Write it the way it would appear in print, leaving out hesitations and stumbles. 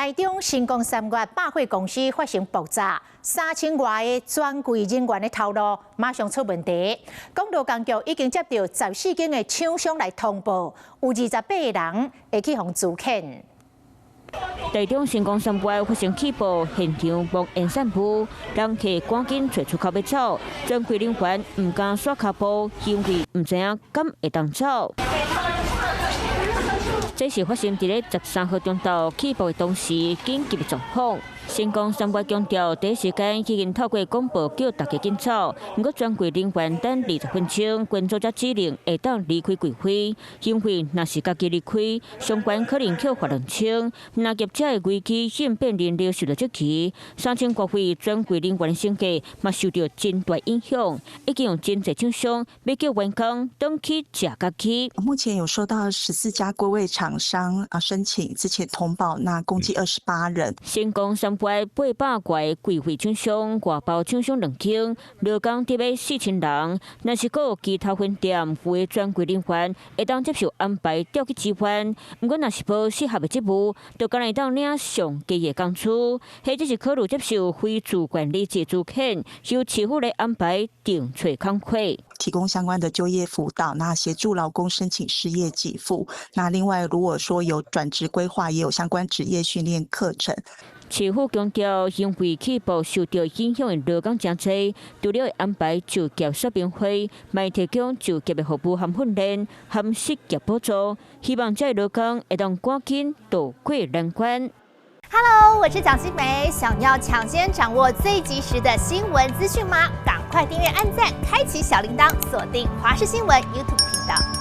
台中新光三越百貨公司發生爆炸，3000外個專櫃人員的頭路馬上出問題。講勞工局已經接到14間的廠商來通報，有28個人會去予資遣。台中新光三越發生氣爆，現場冒煙散霧，人客趕緊揣出口欲走，專櫃人員毋敢煞跤步，因為毋知影敢會當走。這是發生佇咧13號中晝氣爆的當時緊急的狀況。新光三越強調，第一時間已經透過廣播叫大家緊走。毋過專櫃人員等20分鐘，群組才指令會當離開櫃位，因為若是家己離開，相關可能扣罰2000。若業者的危機應變能力受到質疑，3000多位專櫃人員的生計嘛受到真大影響，已經有真濟廠商欲叫員工轉去食家己。目前有收到14家櫃位廠商啊申請資遣通報，那共計28人。新光三越800外櫃位廠商，外包廠商兩間，勞工得欲4000人。若是閣有其他分店有的專櫃人員，會當接受安排調去支援。毋過若是無適合的職務，就干焦會當領上低的工資，或者是考慮接受非自願離職資遣，由市府來安排定揣工課。提供相關的就業輔導，那協助勞工申請失業給付。那另外，如果說有轉職規劃，也有相關職業訓練課程。市府強調，因為氣爆受到影響的勞工誠濟，除了會安排就業說明會，嘛提供就業的服務和訓練，含失業補助，希望這些勞工會當趕緊渡過難關。 Hello，我是蔣新梅，想要搶先掌握最及時的新聞資訊嗎？趕快訂閱、按讚、開啟小鈴鐺，鎖定華視新聞 YouTube 頻道。